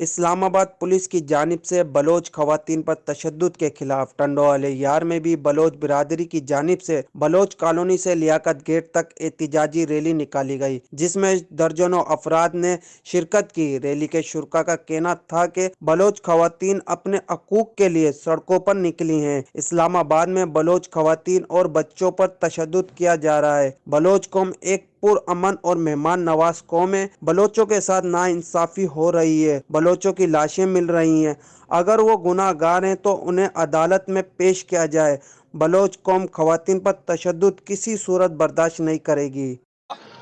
اسلام آباد پولیس کی جانب سے بلوچ خواتین پر تشدد کے خلاف ٹنڈو علیہ یار میں بھی بلوچ برادری کی جانب سے بلوچ کالونی سے لیاقت گیٹ تک احتجاجی ریلی نکالی گئی، جس میں درجنوں افراد نے شرکت کی۔ ریلی کے شرکا کا کہنا تھا کہ بلوچ خواتین اپنے حقوق کے لیے سڑکوں پر نکلی ہیں۔ اسلام آباد میں بلوچ خواتین اور بچوں پر تشدد کیا جا رہا ہے۔ بلوچ قوم ایک پرامن اور مہمان نواز قوم ہے۔ بلوچوں کے ساتھ ناانصافی ہو رہی ہے، بلوچوں کی لاشیں مل رہی ہیں۔ اگر وہ گناہ گار ہیں تو انہیں عدالت میں پیش کیا جائے۔ بلوچ قوم خواتین پر تشدد کسی صورت برداشت نہیں کرے گی۔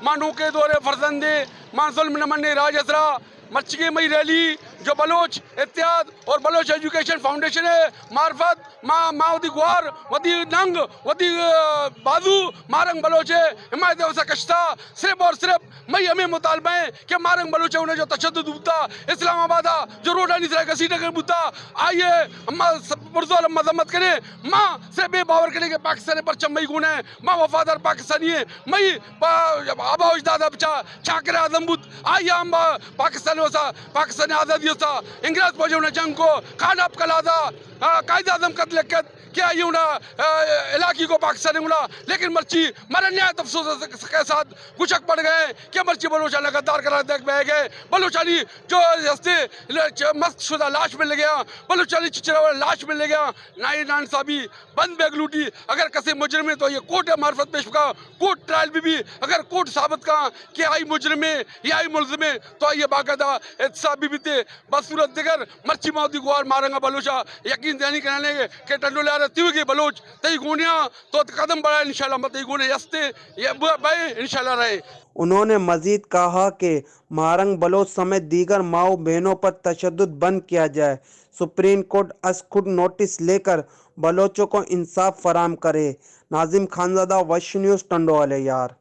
ما نوکیں دور ءِ فرزند ایں، ما ظلم نہ منیں راج ءِ سرا۔ مرچیگیں مئی ریلی جو بلوچ اتحاد اور بلوچ ایجوکیشن فاؤنڈیشن ءِ معرفت ما، ما وتی گوار، وتی ننگ، وتی، آ، بازو ماہرنگ بلوچ ءِ حمایت ءِ واسطہ کشتا۔ صرف اور صرف مئی ہمے مطالبہ ایں کہ ماہرنگ بلوچ ءِ گونا جو تشدد بوتا اسلام آباد ءَ، جو روڈانی سرا گھسیٹگ بوتا، آئی ءِ ما س-، پرزور مذمت کنیں۔ ما صرف اے باور کنیں کہ پاکستان ءِ پرچم مئی گونا ایں، ما وفادار پاکستانی ایں۔ مئی پا-، آبا اجداد ءَ بچا چاکر اعظم بوت، آئی ءَ ہم با-، پاکستان ءِ واسطہ، پاکستان ءِ آزادی ءِ واسطہ انگریز فوج ءِ گونا جنگ کو، خان آف قلات ءَ، آ، قائد اعظم خط لکھت کہ آئی ءِ گونا، آ، علاقی کو پاکستان ءِ گونا، لیکن مرچی مارا نہایت افسوس کے ساتھ گوشگ پڑ گئے کہ مرچی بلوچاں غدار قرار دیگ بہ گئے، بلوچانی جو ہستے ل-، چ-، مسخ شدہ لاش مل گیا، بلوچانی چچرا والا لاش مل گیا، نائی نانصافی بند بیگ لوٹی۔ اگر کسے مجرم ایں تو آئی ءَ کورٹ ءِ معرفت پیش بکا، کورٹ ٹرائل بہ بی، اگر کورٹ ثابت کاں کہ آئی مجرم ایں یا آئی ملزم ایں تو آئی ءَ باقاعدہ احتساب بہ بیت۔ بصورت دگر مرچی ما وتی گوار ماہرنگ ءَ بلوچ ءَ یقین دہانی کنانے کہ ٹنڈو علیہ یار ءِ تیوگیں بلوچ تئی گونیاں تو قدم بڑھائے، انشاءاللہ ما تئی گونے ہستیں، یا ب-، بئے انشاءاللہ رہے۔ انہوں نے مزید کہا کہ ماہرنگ بلوچ سمیت دیگر ماؤں بہنوں پر تشدد بند کیا جائے، سپریم کورٹ از خود نوٹس لے کر بلوچوں کو انصاف فراہم کرے۔ ناظم خانزادہ، وش نیوز، ٹنڈو علیہ یار۔